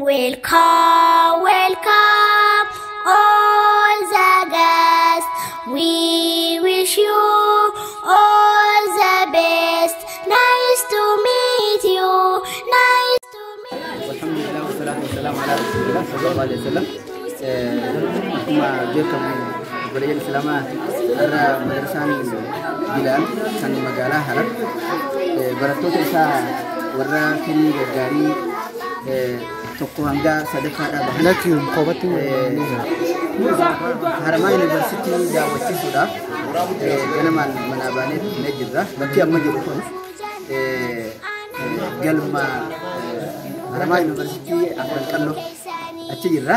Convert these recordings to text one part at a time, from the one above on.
Welcome, welcome, all the guests. We wish you all the best. Nice to meet you. Nice to meet you. والحمد لله والصلاة والسلام على رسول الله صلى الله عليه وسلم. Akkuma beekamu, obboleeyyan Islaamaa, har'a madrasaan Bilaal kan magaalaa Harar barattoota isaa warra firii gaggaarii tokko hanga sadaffaadhaa bahan Lakki, kophatti. Haramaa Yuunivarsiitii daawwachiisuudhaaf ganamaan manaa baanee dhufnee jirra. Bakki amma jiru kun galma Haramaa Yuunivarsiitii Afran Qalloo achi jirra.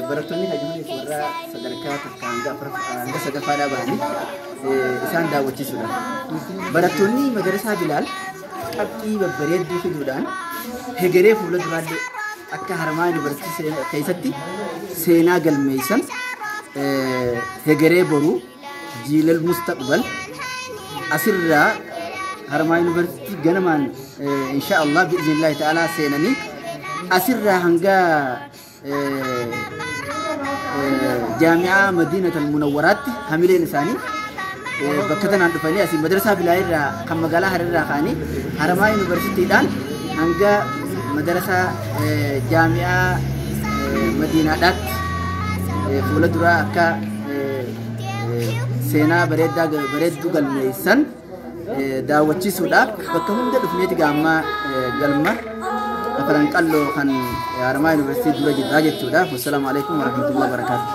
Barattoonni hajuunis warra sadarkaa takka hanga sadaffaadhaa bahanii isaan daawwachiisuudha. Barattoonni madarasaa Bilaal qabxii babbareedduu fiduudhaan hegeree fuula duraallee akka Haramaa Yuunivarsiitii keessatti seenaa galmeessan, hegeree boruu jiilal mustaqbal asirraa Haramaa Yuunivarsiitii ganamaan insha Allah bi'iznillaahi ta'aalaa seenanii asirraa hanga jaami'aa Madiinatal Munawwaraatti hamileen isaanii bakka tanaan dhufanii asii madrasaa Bilaal irraa kan magaalaa Hararraa ka'anii Haramaa Yuunivarsiitiidhaan hanga madrasaa jaami'aa Madiinaadhaatti fuula duraa akka seenaa bareedaa bareedduu galmeessan daawwachiisuudhaaf bakka hunda dhufneeti gaammaa galma Afran Qalloo kan Haramaa Yuunivarsiitii dura jirraa jechuudha. Wassalaamu alaikum warahmatullahi wabarakaatuh.